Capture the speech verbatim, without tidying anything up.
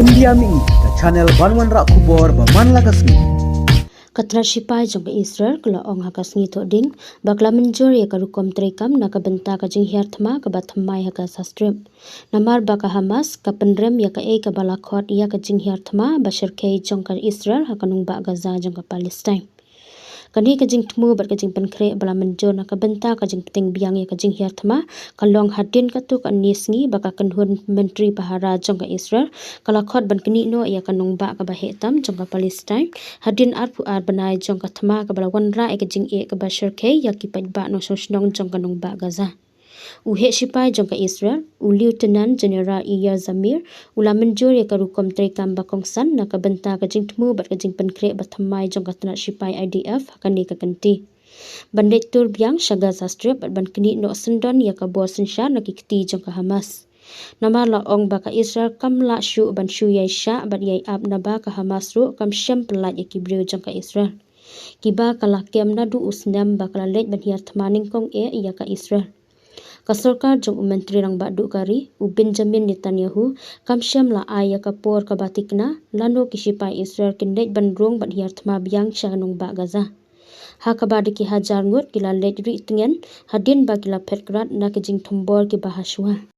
India Mihi, ka channel ban wanrah khubor ba man la ka sngi. Ka tnat shipai jong ka Israel ka la ong ha ka sngi Thohdieng ba ka la mynjur ïa ka rukom treikam na ka bynta ka jinghiar thma kaba thymmai ha Gaza Strip. Namar ba ka Hamas ka pynrem ïa kaei kaba la khot ïa ka jinghiar thma ba shyrkhei jong ka Israel ha ka nongbah Gaza jong ka Palestine. Kane ka jingthmu bad ka jingpynkhreh ba la mynjur na ka bynta ka jingpynteng biang ïa ka jinghiar thma ka long hadien katto katne sngi ba ka kynhun myntri pahara jong ka Israel ka la khot ban knieh noh ïa ka nongbah kaba heh tam jong ka Palestine hadien arphew ar bnai jong ka thma kaba la wanrah ïa ka jingeh kaba shyrkhei ïa ki paidbah nongshong shnong jong ka nongbah Gaza. U heh shipai jong ka Israel, u Lieutenant General Eyal Zamir, u la mynjur ïa ka rukom treikam ba kongsan na ka bynta ka jingthmu bad ka jingpynkhreh ba thymmai jong ka tnat shipai I D F ha kane ka kynti. Ban leit tur biang sha Gaza Strip bad ban knieh noh syndon ïa ka bor synshar na ki kti jong ka Hamas. Namar la ong ba ka Israel kam lah shuh ban shu ïai shah bad ïai ap naba ka Hamas ruh kam shym pyllait ïa ki briew jong ka Israel. Kiba ka la kem naduh u snem ba ka la leit ban hiar thma nyngkong eh ïa ka Israel. Ka sorkar jong u Myntri Rangbah Duh ka ri, u Benjamin Netanyahu, kam shym la ai ïa ka por kaba thikna lano ki shipai Israel kin leit ban rung ban hiar thma biang sha nongbah Gaza. Ha kaba da ki hajar ngut ki la leit rieh tngen hadien ba ki la phet krad na ki jingthombor kiba ha shuwa.